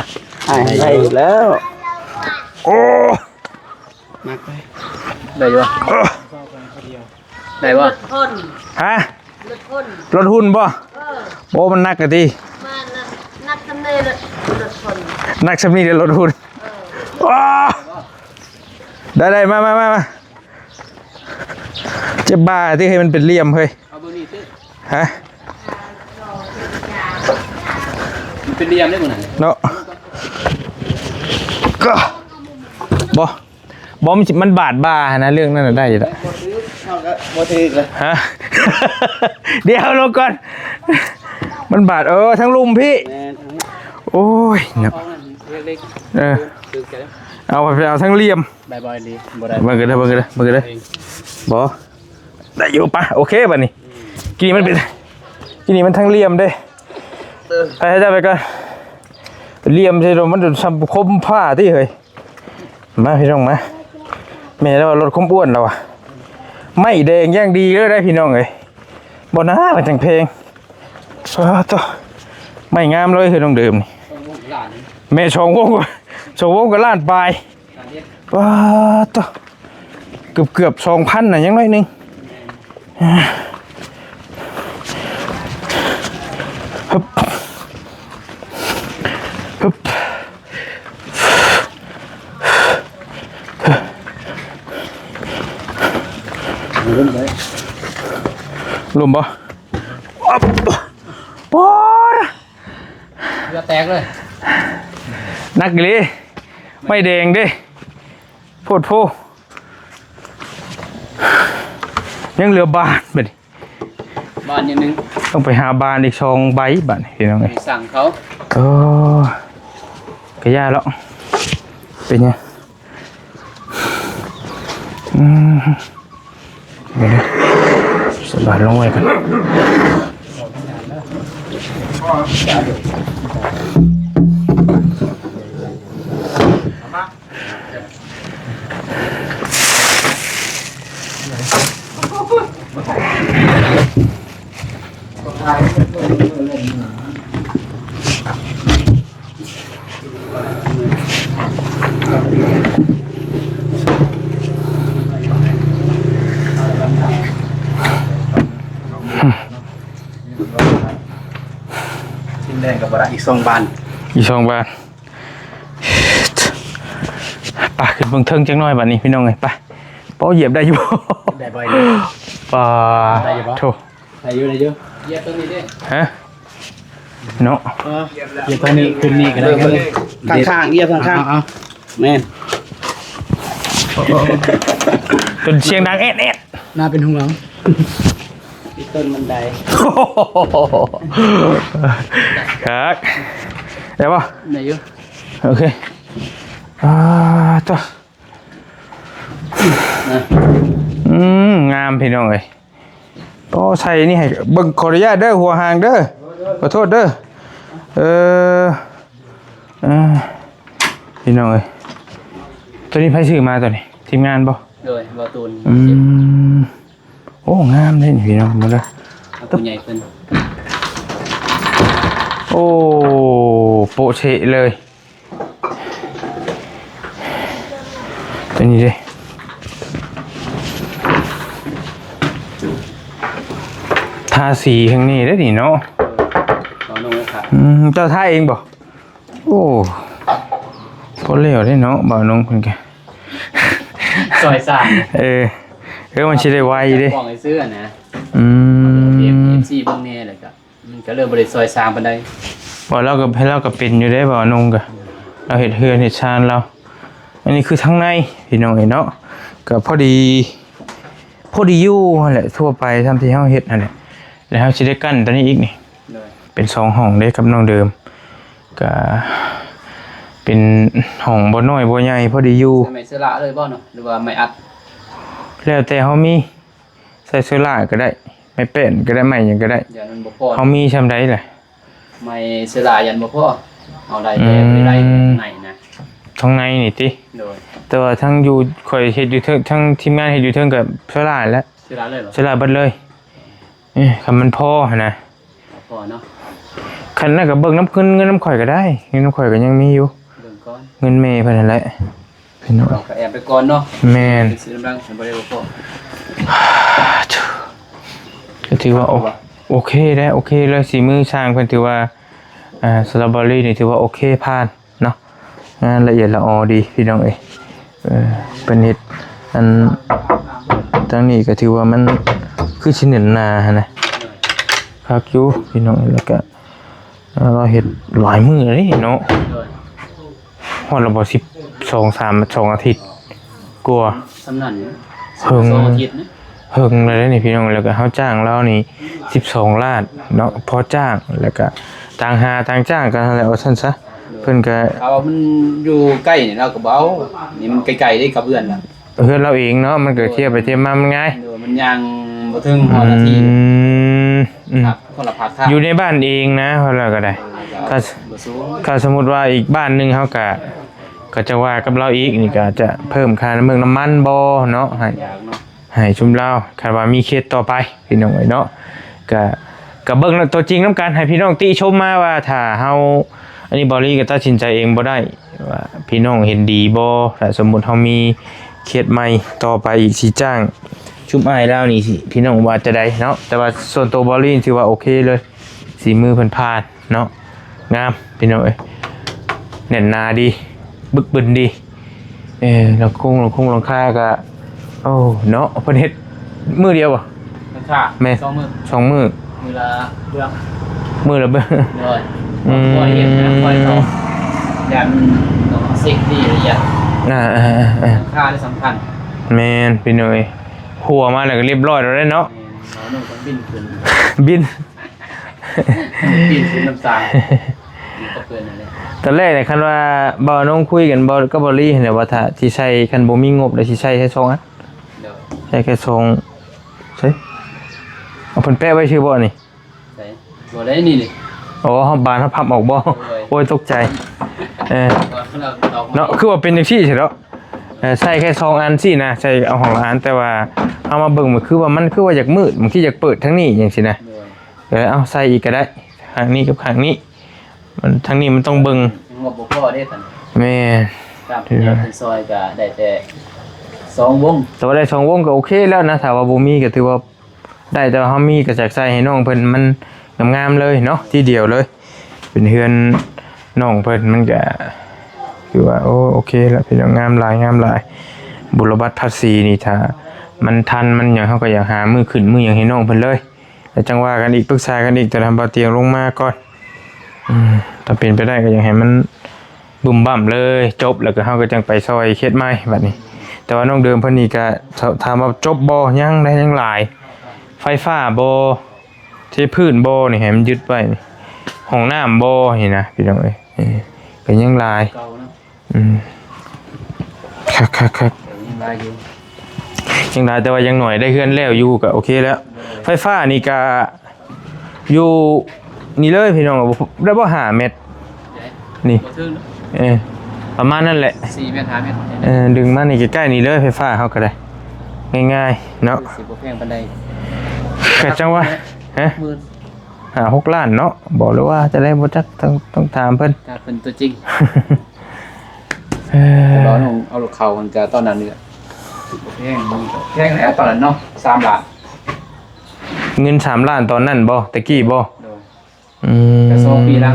ອ້າຍໄດ້ຢູ່ແລ້ວ ໂອ້ ໜັກໄປ ໄດ້ຢູ່ບໍ່ ເອີ ໄດ້ບໍ່ ຮະ ລົດຫຸ່ນບໍ່ ເອີ ໂອ້ ມັນໜັກກະຕິ ມານະ ໜັກສ່ຳນີ້ລະລົດຫຸ່ນ ໜັກສ່ຳນີ້ລະລົດຫຸ່ນ ເອີ ວ້າ ໄດ້ໆ ມາໆໆ ເຈັບບ່າຕິ ເຮີ້ຍ ມັນເປັນຫຼ່ຽມເຮີ້ຍ ເອົາເບິ່ງນີ້ຕິ ຮະ ມັນເປັນຫຼ່ຽມເດ້ມື້ນັ້ນເນາະ ກະ ບໍ່ ບໍ່ ມັນ ມັນບາດບ່າຫັ້ນນະ ເລື່ອງນັ້ນນະໄດ້ຢູ່ລະ ບໍ່ຖືກ ເຮົາກະບໍ່ຖືກລະ ຮະ ດຽວລົງກ່ອນ ມັນບາດ ເອີ ທາງລຸ່ມພີ້ ແມ່ນ ໂອ້ຍ ເນາະ ເອີ ເອົາໄປເອົາທາງຫຼ່ຽມ ໄດ້ບໍ່ອີ່ຫຼີ ບໍ່ໄດ້ ເບິ່ງກັນເດີ ເບິ່ງກັນເດີ ເບິ່ງກັນເດີ ບໍ່ ໄດ້ຢູ່ປະ ໂອເຄບາດນີ້ ກີ້ນີ້ມັນເປັນ ກີ້ນີ້ມັນທາງຫຼ່ຽມເດ້ ເອີ ໄປ ເຈົ້າໄປກ່ອນ ຫຼ່ຽມໃສ່ໂດນ ມັນຈົນສ່ຳຄົມຜ້າຕິເຮີ້ຍ ມາພີ່ນ້ອງມາ ແມ່ລາວວ່າລົດຄວາມອ້ວນລາວວ່າ ໄມ້ແດງຢ່າງດີເລີຍໄດ໋ພີ່ນ້ອງເອີຍ ບໍ່ນາມັນຈັ່ງແພງ ປາດໂທ້ ໄມ້ງາມເລີຍເຮີ້ຍ ນ້ອງເດີມນີ້ ແມ່ນ ສອງວົງ ສອງວົງກະລ້ານປາຍ ປາດໂທ້ ເກືອບໆ ສອງພັນນະ ຍັງໜ້ອຍໜຶ່ງ ຮຶບ ຮຶບ ລົມບໍ່ ອັບ ປອດ ເຫື່ອແຕກເລີຍ ໜັກອີ່ຫຼີ ໄມ້ແດງເດ້ ໂພດໂພ ຍັງເຫຼືອບານບາດນີ້ ບານຢ່າງໜຶ່ງ ຕ້ອງໄປຫາບານອີກສອງໃບບາດນີ້ພີ່ນ້ອງເອີຍ ສັ່ງເຂົາ ເອີ ກະຢ່າເລາະ ເປັນຫຍັງ ອືມ ເບິ່ງເດີ ສະບາດລົງໄວ້ກ່ອນ ຊີ້ນແດງກະບໍ່ໄດ້ ອີກສອງບານ ອີກສອງບານ ໄປ ຂຶ້ນເບິ່ງເທິງຈັກໜ້ອຍບາດນີ້ພີ່ນ້ອງເອີຍ ໄປ ເປ້າ ຢຽບໄດ້ຢູ່ ໄດ້ບໍ່ ໄດ້ຢູ່ບໍ່ ໂທ້ ໄດ້ຢູ່ ໄດ້ຢູ່ ຢຽບຕົວນີ້ເດ້ ຮະ ເນາະ ເອີ ຢຽບຕົວນີ້ ຂຶ້ນນີ້ກະໄດ້ ຂ້າງໆ ຢຽບຂ້າງໆ ເອົາໆ ແມ່ນ ຈົນສຽງດັງແອດໆ ໜ້າເປັນຫ່ວງ ມີຕົ້ນມັນໄດ ຄັກ ໄດ້ບໍ່ ໄດ້ຢູ່ ໂອເຄ ອ່າ ໂທ້ ອືມ ງາມພີ່ນ້ອງເອີຍ ໂອ້ ໃສ່ນີ້ໃຫ້ເບິ່ງ ຂໍອະນຸຍາດເດີ ຫົວຫາງເດີ ຂໍໂທດເດີ ເອີ ເອີ ພີ່ນ້ອງເອີຍ ໂຕນີ້ໃຜຊື້ມາໂຕນີ້ ທີມງານບໍ່? ໂດຍ ບໍ່ຕູນ ອືມ ໂອ້ ງາມເດ້ນີ້ພີ່ນ້ອງ ເບິ່ງເດີ ເອົາຜູ້ໃຫຍ່ເພິ່ນ ໂອ້ ໂປະເຊະເລີຍ ຕົວນີ້ເດ້ ທາສີຂ້າງນີ້ເດ້ນີ້ເນາະ ເອີ ເອົາລົງເລີຍຄັບ ອືມ ເຈົ້າທາເອງບໍ່? ໂອ້ ພໍແລ້ວເດ້ເນາະ ບ່າວນົງເພິ່ນກະ ຊ່ອຍສ້າງ ເອີ ເອີ ມັນຊິໄດ້ໄວເດ້ ຂອງຊື້ຫັ້ນນະ ອືມ ເອັຟຊີເບິ່ງແດ່ ແລ້ວກະ ມັນກະເລີ່ມບໍ່ໄດ້ຊ່ອຍສ້າງປານໃດ ວ່າລາວກະ ລາວກະເປັນຢູ່ເດ້ ບ່າວນົງກະ ລາວເຮັດເຮືອນເຮັດຊານລາວ ອັນນີ້ຄືທາງໃນ ພີ່ນ້ອງເອີຍເນາະ ກະພໍດີ ພໍດີຢູ່ຫັ້ນແຫຼະ ທົ່ວໄປ ສ່ຳທີ່ເຮົາເຮັດຫັ້ນແຫຼະ ແລ້ວເຮົາຊິໄດ້ກັ້ນຕົວນີ້ອີກນີ້ ໂດຍ ເປັນສອງຫ້ອງເດ້ກັບນ້ອງເດີມ ກະເປັນຫ້ອງບໍ່ນ້ອຍບໍ່ໃຫຍ່ ພໍດີຢູ່ ໃສ່ໄມ້ເຊື້ອລາເລີຍບໍ່ເນາະ ຫຼືວ່າໄມ້ອັດ? ແລ້ວແຕ່ເຮົາມີ ໃສ່ເຊື້ອລາກະໄດ້ ໄມ້ແປ້ນກະໄດ້ ໄມ້ຫຍັງກະໄດ້ ຢ້ານມັນບໍ່ພໍ ເຮົາມີຊ່ຳໃດລະ ໄມ້ເຊື້ອລາຢ້ານບໍ່ພໍ ເອົາໄດ້ແຕ່ ອືມ ບໍ່ໄດ້ໄມ້ນະ ທາງໃນນີ້ຕິ ໂດຍ ຕ່ວ່າທັງຢູ່ ຂ້ອຍເຮັດຢູ່ເທິງ ທັງທີມງານເຮັດຢູ່ເທິງກໍໂຊລາແຫຼະ ໂຊລາເລີຍບໍ່? ໂຊລາເບິດເລີຍ. ເອີ ຄັນມັນພໍຫັ້ນນະ ພໍເນາະ. ຄັນນັ້ນກໍເບິ່ງນຳເງິນ ເງິນນຳຂ້ອຍກໍໄດ້ ເງິນນຳຂ້ອຍກໍຍັງມີຢູ່ ເບິ່ງກ່ອນ ເງິນແມ່ເພິ່ນຫັ້ນແຫຼະ ພີ່ນ້ອງ ເຮົາກໍແອບໄປກ່ອນເນາະ. ແມ່ນ ຊື້ນຳຫຼັງ ບໍ່ໄດ້ບໍ່ພໍ ກໍຖືວ່າໂອ ໂອເຄແລ້ວ ໂອເຄເລີຍ ສີມືຊ່າງເພິ່ນຖືວ່າ ອ່າ ສະຕຣໍເບີຣີນີ້ຖືວ່າໂອເຄ ຜ່ານເນາະ. ງານລະອຽດລະອໍດີພີ່ນ້ອງເອີຍ. ເອີ ເພິ່ນເຮັດອັນ ທາງນີ້ກໍຖືວ່າມັນຄືຊິແໜ້ນໜາຫັ້ນນະ ຄັກຢູ່ພີ່ນ້ອງ. ແລ້ວກໍ ລາວເຮັດຫຼາຍມື້ແລ້ວເນາະ ໂດຍ ຮອດລະບໍ່ ສິບສອງ ສາມ ສອງອາທິດກວ່າ ສ່ຳນັ້ນຢູ່ ເຫິງ ສອງອາທິດນະ ເຫິງແລ້ວເດ້ນີ້ພີ່ນ້ອງ. ແລ້ວກໍເຮົາຈ້າງລາວນີ້ ສິບສອງລ້ານເນາະ ພໍຈ້າງ ແລ້ວກໍຕ່າງຫາຕ່າງຈ້າງກັນຫັ້ນແຫຼະ ວ່າຊັ້ນຊະ. ໂດຍ ເພິ່ນກໍ ຖ້າວ່າມັນຢູ່ໃກ້ນີ້ລາວກໍບໍ່ເອົາ ນີ້ມັນໄກໆເດ້ກັບເຮືອນລະ ເຮືອນລາວເອງເນາະ ມັນກໍ ໂດຍ ທຽບໄປທຽບມາມັນງ່າຍ ໂດຍ ມັນຍ່າງບໍ່ເຖິງຮອດນາທີ. ອືມ ອືມ ຄັບ ຄົນລະພາກທາງ ຢູ່ໃນບ້ານເອງນະ ເຮົາລະກໍໄດ້ ເອີ ກໍ ຖ້າ ບໍ່ສູງ ຖ້າສົມມຸດວ່າອີກບ້ານໜຶ່ງ ເຮົາກໍ ກໍຈະວ່າກັບລາວອີກ ນີ້ກໍອາດຈະເພີ່ມຄ່ານ້ຳເມືອງນ້ຳມັນບໍ່ເນາະ ໃຫ້ ຢາກເນາະ ໃຫ້ຊຸມລາວ ຄັນວ່າມີເຂດຕໍ່ໄປພີ່ນ້ອງເອີຍເນາະ. ກະ ກະເບິ່ງໂຕຈິງນຳກັນ ໃຫ້ພີ່ນ້ອງຕິຊົມມາວ່າຖ້າເຮົາ ອັນນີ້ເບົາລີກໍຕັດສິນໃຈເອງບໍ່ໄດ້ວ່າພີ່ນ້ອງເຫັນດີບໍ່. ຖ້າສົມມຸດເຮົາມີເຂດໃໝ່ຕໍ່ໄປອີກ ຊິຈ້າງຊຸມອ້າຍລາວນີ້ ຊິ ພີ່ນ້ອງວ່າຈະໃດເນາະ. ແຕ່ວ່າສ່ວນໂຕເບົາລີຖືວ່າໂອເຄເລີຍ ສີມືເພິ່ນຜ່ານເນາະ ງາມພີ່ນ້ອງເອີຍ ແໜ້ນໜາດີ ບຶກບຶນດີ. ເອີ ຫຼັງຄົງ ຫຼັງຄົງຫຼັງຄາກະ ໂອ້ ເນາະ ເພິ່ນເຮັດມື້ດຽວບໍ່? ຫຼັງຄາ ແມ່ນ ສອງມື້ ສອງມື້ ມື້ລະເບື້ອງ ມື້ລະເບື້ອງ ໂດຍ ອືມ ບໍ່ໄດ້ເຮັດນະ ຄ່ອຍເຂົ້າ ຢ້ານຕ້ອງເຊັກດີລະອຽດ ອ່າ ອ່າ ອ່າ ອ່າ ຫຼັງຄານີ້ສຳຄັນ ແມ່ນພີ່ນ້ອງເອີຍ ຫົວມາແລ້ວກໍລຽບຮ້ອຍແລ້ວເດ້ເນາະ ແມ່ນ ເອົາໜຸ່ງກັບບິນຂຶ້ນ ບິນ ປີນຂຶ້ນນ້ຳຕາ ຢູ່ກັບເພິ່ນນັ້ນແຫຼະ. ຕອນແລກນີ້ຄັນວ່າບ່າວນົງຄຸຍກັນ ບ່າວ ກັບບ່າວລີຫັ້ນແຫຼະວ່າຖ້າຊິໃສ່ ຄັນບໍ່ມີງົບແລ້ວຊິໃສ່ແຄ່ສອງອັນ ໂດຍ ໃສ່ແຄ່ສອງ ໃສ່ ເອົາເພິ່ນແປະໄວ້ຊື່ບໍ່ນີ້? ໃສ່ ບໍ່ໄດ້ນີ້ນີ້ ອໍ ເຮົາບານເຮົາພັບອອກບໍ່? ໂດຍ ໂອ້ຍ ຕົກໃຈ ເອີ ວ່າເຮົາຕອກ ເນາະ ຄືວ່າເປັນຈັ່ງຊີ້ຊິເນາະ ເອີ ໃສ່ແຄ່ສອງອັນຊີ້ນະ ໃສ່ເອົາຫ້ອງລະອັນ ແຕ່ວ່າເຮົາມາເບິ່ງ ມັນຄືວ່າ ມັນຄືວ່າຢາກມືດ ບາງທີຢາກເປີດທາງນີ້ຈັ່ງຊີ້ນະ ໂດຍ ເອີ ເອົາໃສ່ອີກກໍໄດ້ ຂ້າງນີ້ກັບຂ້າງນີ້ ມັນ ທາງນີ້ມັນຕ້ອງເບິ່ງ ງົບບໍ່ພໍເດ້ທ່ານ ແມ່ນ ຕາມເພິ່ນຊ່ອຍກໍໄດ້ແຕ່ສອງວົງ ແຕ່ວ່າໄດ້ສອງວົງກໍໂອເຄແລ້ວນະ ຖ້າວ່າບໍ່ມີກໍຖືວ່າໄດ້ ແຕ່ວ່າເຮົາມີກໍຢາກໃສ່ໃຫ້ນ້ອງເພິ່ນມັນງາມໆເລີຍເນາະ ທີດຽວເລີຍ ເປັນເຮືອນນ້ອງເພິ່ນ ມັນກໍຖືວ່າ ໂອ້ ໂອເຄແລ້ວພີ່ນ້ອງ ງາມຫຼາຍ ງາມຫຼາຍ. ບຸນລະບັດພາສີນີ້ ຖ້າມັນທັນມັນຫຍັງ ເຮົາກໍຢາກຫາມື້ຂຶ້ນມື້ຫຍັງໃຫ້ນ້ອງເພິ່ນເລີຍ ແລ້ວຈັ່ງວ່າກັນອີກ ປຶກສາກັນອີກ ຕອນນັ້ນບ່າວຕຽງລົງມາກ່ອນ ອືມ ຖ້າເປັນໄປໄດ້ກໍຢາກໃຫ້ມັນບຶ້ມບັ້ມເລີຍ ຈົບແລ້ວກໍເຮົາກໍຈັ່ງໄປຊ່ອຍເຂດໃໝ່ບັດນີ້. ແຕ່ວ່ານ້ອງເດີມເພິ່ນນີ້ກໍ ຖາມວ່າຈົບບໍ່? ຍັງໄດ໋ ຍັງຫຼາຍ ໄຟຟ້າບໍ່? ເທພື້ນບໍ່? ນີ້ໃຫ້ມັນຍຶດໄວ້ ຫ້ອງນ້ຳບໍ່? ນີ້ນະ ພີ່ນ້ອງເອີຍ ເອີ ກໍຍັງຫຼາຍ ເກົ່າເນາະ ອືມ ຄັກໆໆ ຍັງຫຼາຍຢູ່ ຍັງຫຼາຍ ແຕ່ວ່າຢ່າງໜ້ອຍໄດ້ເຮືອນແລ້ວຢູ່ກໍໂອເຄແລ້ວ. ໄຟຟ້ານີ້ກະຢູ່ນີ້ເລີຍພີ່ນ້ອງ ໄດ້ບໍ່ຫ້າແມັດ ນີ້ ບໍ່ເຖິງເນາະ ເອີ ປະມານນັ້ນແຫຼະ ສີ່ແມັດ ຫ້າແມັດ ເອີ ດຶງມານີ້ໃກ້ໆນີ້ເລີຍ ໄຟຟ້າເຮົາກໍໄດ້ ງ່າຍໆເນາະ ຊິບໍ່ແພງປານໃດ ກະຈັ່ງວ່າ ຮະ ໝື່ນ ຫ້າຫົກລ້ານເນາະ ບໍ່ ຫຼືວ່າຈະໄດ້ບໍ່ຈັກ ຕ້ອງ ຕ້ອງຖາມເພິ່ນ ຖ້າເພິ່ນຕົວຈິງ ເອີ ແຕ່ວ່ານ້ອງເອົາລົດເຂົ້າມັນກະຕອນນັ້ນນີ້ ແພງ ແພງແລ້ວຕອນນັ້ນເນາະ ສາມລ້ານ ເງິນສາມລ້ານຕອນນັ້ນບໍ່? ແຕ່ກີ້ບໍ່? ໂດຍ ອືມ ແຕ່ສອງປີຫຼັງ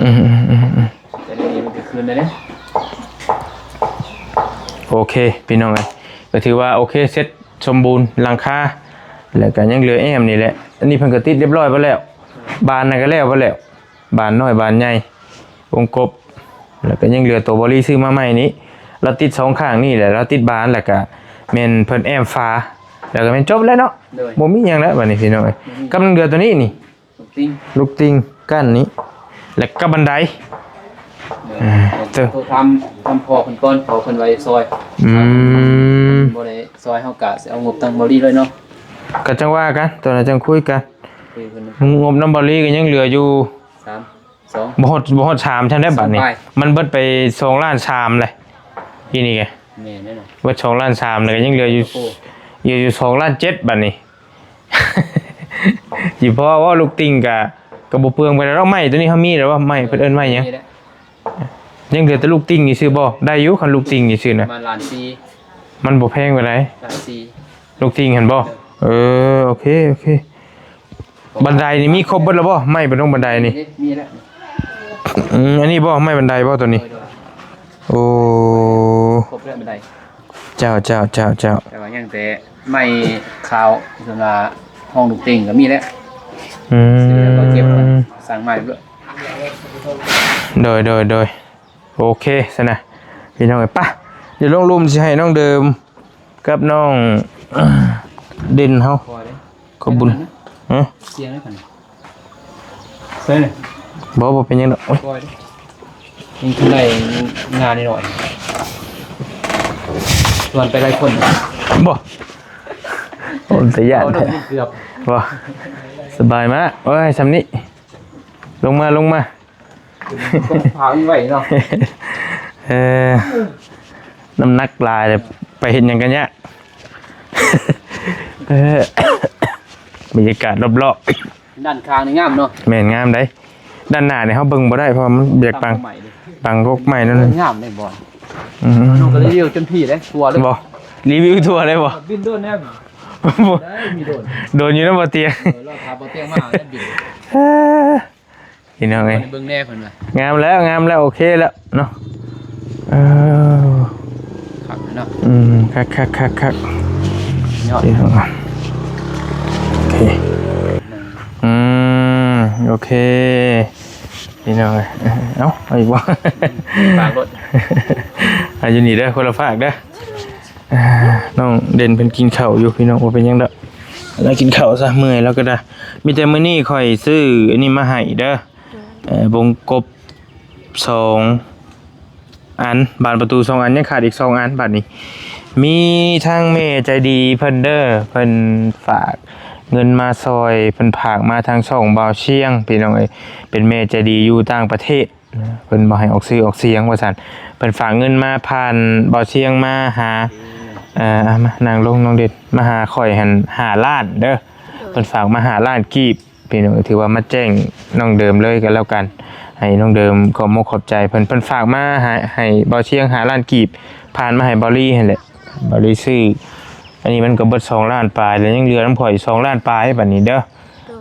ອືມໆໆໆ ແຕ່ດຽວນີ້ມັນກໍຄືນໄດ້ເດ້ ໂອເຄ ພີ່ນ້ອງເອີຍ ກໍຖືວ່າໂອເຄ ເສັດສົມບູນ ຫຼັງຄາ ແລ້ວກໍຍັງເຫຼືອແອ້ມນີ້ແຫຼະ ອັນນີ້ເພິ່ນກໍຕິດຮຽບຮ້ອຍໄປແລ້ວ ບານນັ້ນກໍແລ້ວໄປແລ້ວ ບານນ້ອຍບານໃຫຍ່ ວົງກົບ ແລ້ວກໍຍັງເຫຼືອໂຕບໍລີຊື້ມາໃໝ່ນີ້ ລາວຕິດສອງຂ້າງນີ້ແຫຼະ ລາວຕິດບານ ແລ້ວກໍແມ່ນເພິ່ນແອ້ມຝາ ແລ້ວກໍແມ່ນຈົບແລ້ວເນາະ ໂດຍ ບໍ່ມີຫຍັງແລ້ວບັດນີ້ພີ່ນ້ອງເອີຍ ອືມ ກຳລັງເຫຼືອໂຕນີ້ນີ້ ລູກຕິ່ງ ລູກຕິ່ງກັ້ນນີ້ ແລ້ວກໍບັນໄດ ໂດຍ ເອີ ໂທຖາມ ຖາມພໍ່ເພິ່ນກ່ອນ ພໍ່ເພິ່ນວ່າຊິຊ່ອຍ ອືມ ບໍ່ໄດ້ຊ່ອຍ ເຮົາກະຊິເອົາງົບທາງບໍລີເລີຍເນາະ ກໍຈັ່ງວ່າກັນ ຕອນນັ້ນຈັ່ງຄຸຍກັນ ຄຸຍກັນ ງົບນຳບໍລີກໍຍັງເຫຼືອຢູ່ ສາມ ສອງ ບໍ່ຮອດ ບໍ່ຮອດສາມຊັ້ນໄດ໋ບັດນີ້ ສອງປາຍ ມັນເບິດໄປສອງລ້ານສາມແຫຼະ ທີ່ນີ້ກະ ແມ່ນແລ້ວເນາະ ເບິດສອງລ້ານສາມ ແລ້ວກະຍັງເຫຼືອຢູ່ ໂອ້ ເຫຼືອຢູ່ສອງລ້ານເຈັດ ບາດນີ້ ຊິພໍບໍ່? ລູກຕິ່ງກະ ກະບໍ່ເປືອງປານໃດດອກ. ໄມ້ໂຕນີ້ເຮົາມີແລ້ວບໍ່? ໄມ້ເພິ່ນເອີ້ນໄມ້ຫຍັງ? ຍັງເຫຼືອແຕ່ລູກຕິ່ງຊື່ໆບໍ່? ໄດ້ຢູ່ ຄັນລູກຕິ່ງຊື່ໆນະ ປະມານລ້ານສີ່ ມັນບໍ່ແພງປານໃດ. ລ້ານສີ່ ລູກຕິ່ງຫັ້ນບໍ່? ເອີ ເອີ ໂອເຄ ໂອເຄ. ບັນໄດນີ້ມີຄົບເບິດແລ້ວບໍ່? ໄມ້ບັນດງບັນໄດນີ້ ມີແລ້ວ. ອືມ ອັນນີ້ບໍ່? ໄມ້ບັນໄດບໍ່ໂຕນີ້? ໂດຍ ໂອ້ ຄົບແລ້ວບັນໄດ. ເຈົ້າ ເຈົ້າ ເຈົ້າ ເຈົ້າ. ແຕ່ວ່າຍັງແຕ່ໄມ້ຂາວ ສ່ວນວ່າຫ້ອງລູກຕິ່ງກະມີແລ້ວ. ອືມ ຊື້ແລ້ວກະເກັບໄວ້ ສັ່ງໃໝ່ເລີຍ. ໂດຍ ໂດຍ ໂດຍ. ໂອເຄຊັ້ນນະ ພີ່ນ້ອງເອີຍ. ປະ ດຽວລົງລຸ່ມຊິໃຫ້ນ້ອງເດີມກັບນ້ອງເດັ່ນເຮົາ ຂໍບຸນ. ຮະ? ສຽງໄດ້ປານໃດ? ໃສ່ເລີຍ. ບໍ່ ບໍ່ເປັນຫຍັງດອກ. ໂອ້ຍ ຍັງທັນໄດ້ງານໜ້ອຍໆ ຊວນໄປຫຼາຍຄົນ. ບໍ່ ໂອ້ຍ ຕາຢ້ານແທ້. ເກືອບ ບໍ່ ສະບາຍມາກ. ໂອ້ຍ ຊ່ຳນີ້ ລົງມາ ລົງມາ. ພາໄວ້ເນາະ. ເອີ ນ້ຳໜັກຫຼາຍ ໄປເຮັດຫຍັງກະຍາກ. ເອີ ບັນຍາກາດລອບໆ ດ້ານຂ້າງນີ້ງາມເນາະ. ແມ່ນ ງາມໃດ໋. ດ້ານໜ້ານີ້ເຮົາເບິ່ງບໍ່ໄດ້ ເພາະວ່າມັນຢາກບັງ ບັງກົກໄມ້ນັ້ນ. ເອີ ງາມເດ້ບ່ອນ. ອືມ ນ້ອງກະຣີວິວຈົນພີ້ເດ້ ທົ່ວເລີຍ. ບໍ່ ຣີວິວທົ່ວເລີຍບໍ່? ບິນໂດນແນ່. ບໍ່ ໄດ້ ມີໂດນ ໂດນຢູ່ນຳບໍ່ຕຽງ. ເອີ ລໍຖ້າບໍ່ຕຽງມາແລ້ວບິນ. ເອີ ພີ່ນ້ອງເອີຍ ເບິ່ງແນ່ເພິ່ນວ່າ ງາມແລ້ວ ງາມແລ້ວ ໂອເຄແລ້ວເນາະ. ເອີ ຄັກເນາະ. ອືມ ຄັກໆໆໆ ຍອດ ພີ່ນ້ອງ. ໂອເຄ ອືມ ໂອເຄ ພີ່ນ້ອງເອີຍ. ເອົ້າ ເອົາອີກບໍ່? ປາກລົດ ເອົາຢູ່ນີ້ເດີ ຄົນລະຟາກເດີ. ອ່າ ນ້ອງເດັ່ນເພິ່ນກິນເຂົ້າຢູ່ພີ່ນ້ອງ ບໍ່ເປັນຫຍັງດອກ. ລາວກິນເຂົ້າຊະ ເມື່ອຍລາວກະໄດ້. ມີແຕ່ມື້ນີ້ຂ້ອຍຊື້ອັນນີ້ມາໃຫ້ເດີ ເອີ ວົງກົບສອງອັນ ບານປະຕູສອງອັນ ຍັງຂາດອີກສອງອັນ. ບາດນີ້ມີທາງແມ່ໃຈດີເພິ່ນເດີ ເພິ່ນຝາກເງິນມາຊ່ອຍ ເພິ່ນຝາກມາທາງຊ່ອງບ່າວຊຽງ ພີ່ນ້ອງເອີຍ. ເປັນແມ່ໃຈດີຢູ່ຕ່າງປະເທດ ເພິ່ນບໍ່ໃຫ້ອອກຊື່ອອກສຽງວ່າຊັ້ນ. ເພິ່ນຝາກເງິນມາຜ່ານບ່າວຊຽງມາຫາ ເອີ ມານັ່ງລົງນ້ອງເດັ່ນ ມາຫາຂ້ອຍຫັ້ນຫ້າລ້ານເດີ. ໂດຍ ເພິ່ນຝາກມາຫ້າລ້ານກີບ ພີ່ນ້ອງ ຖືວ່າມາແຈ້ງນ້ອງເດີມເລີຍກະແລ້ວກັນ ໃຫ້ນ້ອງເດີມຂອບມົກຂອບໃຈເພິ່ນ. ເພິ່ນຝາກມາໃຫ້ ໃຫ້ບ່າວຊຽງຫ້າລ້ານກີບ ຜ່ານມາໃຫ້ບ່າວລີຫັ້ນແຫຼະ. ບ່າວລີຊື້ ອັນນີ້ມັນກະເບິດສອງລ້ານປາຍແລ້ວ ຍັງເຫຼືອນຳຂ້ອຍສອງລ້ານປາຍບາດນີ້ເດີ. ໂດຍ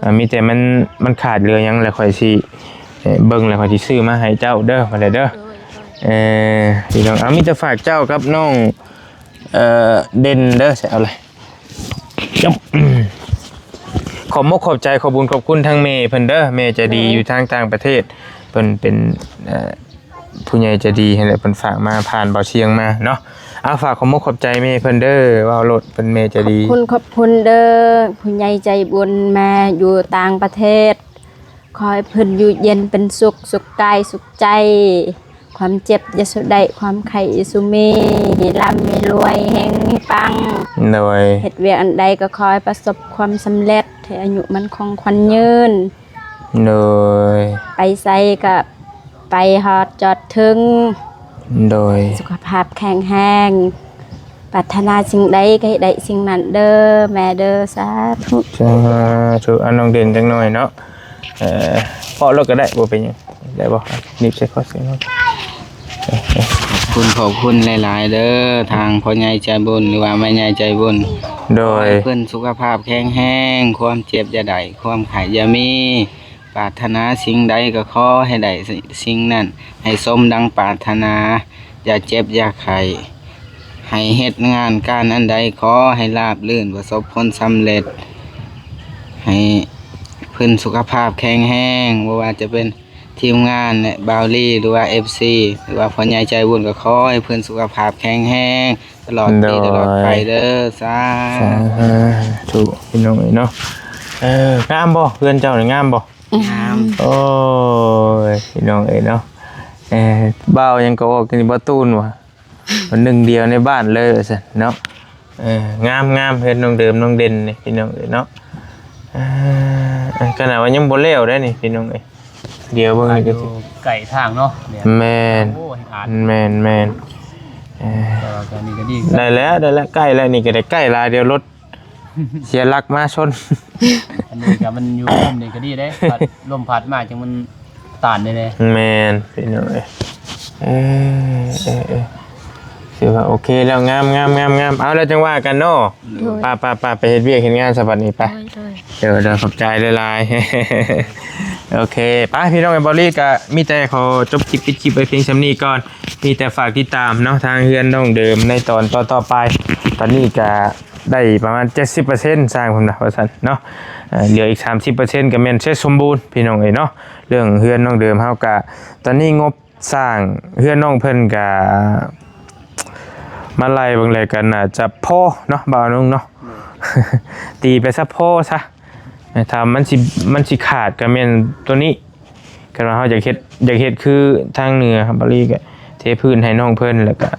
ອ່າ ມີແຕ່ມັນ ມັນຂາດເຫຼືອຫຍັງແລ້ວຂ້ອຍຊິ ເອີ ເບິ່ງແລ້ວຂ້ອຍຊິຊື້ມາໃຫ້ເຈົ້າເດີ ມາເດີ. ໂດຍ ໂດຍ ເອີ ພີ່ນ້ອງ ເອົາ ມີແຕ່ຝາກເຈົ້າກັບນ້ອງ ເອີ ເດັ່ນເດີ ໃສ່ເອົາເລີຍ. ຂອບມົກຂອບໃຈ ຂອບບຸນຂອບຄຸນທາງແມ່ເພິ່ນເດີ ແມ່ໃຈດີ ໂດຍ ຢູ່ທາງຕ່າງປະເທດ ເພິ່ນເປັນ ເອີ ຜູ້ໃຫຍ່ໃຈດີຫັ້ນແຫຼະ ເພິ່ນຝາກມາຜ່ານບ່າວຊຽງມາເນາະ. ເອົາ ຝາກຂອບມົກຂອບໃຈແມ່ເພິ່ນເດີ ເວົ້າໂລດ ເພິ່ນແມ່ໃຈດີ. ຂອບຄຸນ ຂອບຄຸນເດີຜູ້ໃຫຍ່ໃຈບຸນ ແມ່ຢູ່ຕ່າງປະເທດ ຂໍໃຫ້ເພິ່ນຢູ່ເຢັນເປັນສຸກ ສຸກກາຍສຸກໃຈ ຄວາມເຈັບຢ່າສູ່ໄດ້ ຄວາມໄຂ້ຢ່າສູ່ມີ ໃຫ້ລ່ຳໃຫ້ລວຍ ເຮັງໃຫ້ປັງ. ໂດຍ ເຮັດວຽກອັນໃດກະຂໍໃຫ້ປະສົບຄວາມສຳເລັດ ໃຫ້ອາຍຸໝັ້ນຄົງຂວັນຍືນ. ໂດຍ ໄປໃສກະໄປຮອດຈອດເຖິງ. ໂດຍ ສຸຂະພາບແຂງແຮງ ປາດຖະໜາສິ່ງໃດກະໃຫ້ໄດ້ສິ່ງນັ້ນເດີແມ່ເດີ ສາທຸ ສາທຸ. ເອົາ ນ້ອງເດັ່ນຈັກໜ້ອຍເນາະ ເອີ ເພາະລົດກະໄດ້ ບໍ່ເປັນຫຍັງ ໄດ້ບໍ່? ໜີບໃສ່ຄໍໃສ່ເນາະ. ຂອບຄຸນ ຂອບຄຸນຫຼາຍໆເດີ ທາງພໍ່ໃຫຍ່ໃຈບຸນ ຫຼືວ່າແມ່ໃຫຍ່ໃຈບຸນ. ໂດຍ ຂໍໃຫ້ເພິ່ນສຸຂະພາບແຂງແຮງ ຄວາມເຈັບຢ່າໄດ້ ຄວາມໄຂ້ຢ່າມີ ປາດຖະໜາສິ່ງໃດກະຂໍໃຫ້ໄດ້ສິ່ງນັ້ນ ໃຫ້ສົມດັ່ງປາດຖະໜາ ຢ່າເຈັບຢ່າໄຂ້ ໃຫ້ເຮັດງານການອັນໃດຂໍໃຫ້ລາບລື່ນ ປະສົບຜົນສຳເລັດ ໃຫ້ເພິ່ນສຸຂະພາບແຂງແຮງ ບໍ່ວ່າຈະເປັນທີມງານ ແລະ ບ່າວລີ ຫຼືວ່າ ເອັຟຊີ ຫຼືວ່າພໍ່ໃຫຍ່ໃຈບຸນ ກະຂໍໃຫ້ເພິ່ນສຸຂະພາບແຂງແຮງຕະຫຼອດປີ ໂດຍ ຕະຫຼອດໄປເດີ ສາ ສາທຸ ພີ່ນ້ອງເອີຍເນາະ. ເອີ ງາມບໍ່ ເຮືອນເຈົ້ານີ້ງາມບໍ່? ງາມ ໂອ້ຍ ພີ່ນ້ອງເອີຍເນາະ. ເອີ ບ່າວຫຍັງກະອອກນີ້ ບ່າວຕູນຫວາ ໜຶ່ງດຽວໃນບ້ານເລີຍວ່າຊັ້ນເນາະ. ເອີ ງາມໆ ເຮືອນນ້ອງເດີມ ນ້ອງເດັ່ນນີ້ ພີ່ນ້ອງເອີຍເນາະ. ເອີ ຂະໜາດວ່າຍັງບໍ່ແລ້ວໄດ໋ນີ້ ພີ່ນ້ອງເອີຍ ດຽວເບິ່ງ ຢູ່ໄກທາງເນາະ. ແມ່ນ ໂອ້ຍ ອາດ ແມ່ນໆ ເອີ ຕອນນີ້ກໍດີ ໄດ້ແລ້ວ ໄດ້ແລ້ວ ໃກ້ແລ້ວ ນີ້ກໍໄດ້ໃກ້ຫຼາຍ ດຽວລົດເສຍຫຼັກມາຊົນ. ອັນນີ້ກໍມັນຢູ່ຮົ່ມນີ້ກໍດີເດ້ ພັດ ລົມພັດມາຈັ່ງມັນຕ້ານໄດ້ແດ່. ແມ່ນ ພີ່ນ້ອງເອີຍ ເອີ ເອີ ເອີ ຖືວ່າໂອເຄແລ້ວ ງາມໆໆໆ ເອົາ ແລ້ວຈັ່ງວ່າກັນເນາະ. ໂດຍ ໄປໆໆ ໄປເຮັດວຽກເຮັດງານຊະບັດນີ້ ໄປ. ໂດຍໆ ເດີ ເດີ ຂອບໃຈຫຼາຍໆ. ໂອເຄ ໄປ ພີ່ນ້ອງເອີຍ ເບົາລີກໍມີແຕ່ຂໍຈົບຄລິບ ປິດຄລິບໄວ້ພຽງສ່ຳນີ້ກ່ອນ. ມີແຕ່ຝາກຕິດຕາມເນາະ ທາງເຮືອນນ້ອງເດີມໃນຕອນຕໍ່ໆໄປ. ຕອນນີ້ກໍໄດ້ປະມານເຈັດສິບເປີເຊັນ ຊ່າງເພິ່ນວ່າ ວ່າຊັ້ນເນາະ. ເອີ ເຫຼືອອີກສາມສິບເປີເຊັນກໍແມ່ນເສັດສົມບູນ ພີ່ນ້ອງເອີຍເນາະ. ເລື່ອງເຮືອນນ້ອງເດີມເຮົາກໍ ຕອນນີ້ງົບສ້າງເຮືອນນ້ອງເພິ່ນກໍ ມາໄລ່ເບິ່ງແລ້ວກໍໜ້າຈະພໍເນາະ ບ່າວນຸ່ງເນາະ. ຕີໄປຊະພໍຊະ ຖ້າມັນຊິ ມັນຊິຂາດກໍແມ່ນໂຕນີ້. ຄັນວ່າເຮົາຢາກເຮັດ ຢາກເຮັດຄືທາງເໜືອ ເບົາລີກໍເທພື້ນໃຫ້ນ້ອງເພິ່ນ ແລ້ວກໍ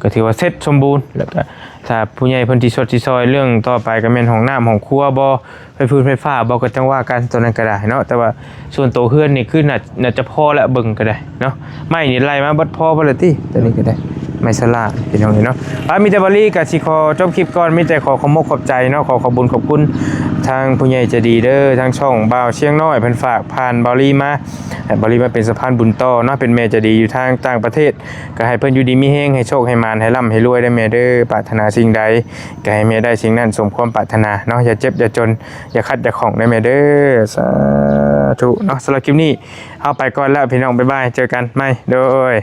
ກໍຖືວ່າເສັດສົມບູນ. ແລ້ວກໍຖ້າຜູ້ໃຫຍ່ເພິ່ນຊິຊົດຊິຊ່ອຍ ເລື່ອງຕໍ່ໄປກໍແມ່ນຫ້ອງນ້ຳຫ້ອງຄົວບໍ ໄຟຟືນໄຟຟ້າບໍ ກໍຈັ່ງວ່າກັນ ໂຕນັ້ນກໍໄດ້ເນາະ. ແຕ່ວ່າສ່ວນໂຕເຮືອນນີ້ຄືໜ້າ ໜ້າຈະພໍແລ້ວ ເບິ່ງກໍໄດ້ເນາະ. ໄມ້ນີ້ໄລ່ມາເບິດພໍເບິດແລ້ວຕິ ໂຕນີ້ກໍໄດ້ ໄມ້ສະຫຼາກ ພີ່ນ້ອງເອີຍເນາະ. ອ່າ ມີແຕ່ເບົາລີກໍຊິຂໍຈົບຄລິບກ່ອນ ມີແຕ່ຂໍຂອບມົກຂອບໃຈເນາະ ຂໍຂອບບຸນຂອບຄຸນທາງຜູ້ໃຫຍ່ໃຈດີເດີ ທາງຊ່ອງບ່າວຊຽງນ້ອຍ ເພິ່ນຝາກຜ່ານເບົາລີມາ ໃຫ້ເບົາລີມາເປັນສະພານບຸນຕໍ່ເນາະ. ເປັນແມ່ໃຈດີຢູ່ທາງຕ່າງປະເທດ ກໍໃຫ້ເພິ່ນຢູ່ດີມີແຮງ ໃຫ້ໂຊກໃຫ້ໝານ ໃຫ້ລ່ຳໃຫ້ລວຍເດີແມ່ເດີ. ປາດຖະໜາສິ່ງໃດ ກໍໃຫ້ແມ່ໄດ້ສິ່ງນັ້ນສົມຄວາມປາດຖະໜາເນາະ. ຢ່າເຈັບຢ່າຈົນ ຢ່າຂັດຢ່າຂ້ອງເດີແມ່ເດີ ສາທຸເນາະ. ສຳລັບຄລິບນີ້ເຮົາໄປກ່ອນແລ້ວ ພີ່ນ້ອງ ບາຍບາຍ ເຈີກັນໃໝ່ ໂດຍ.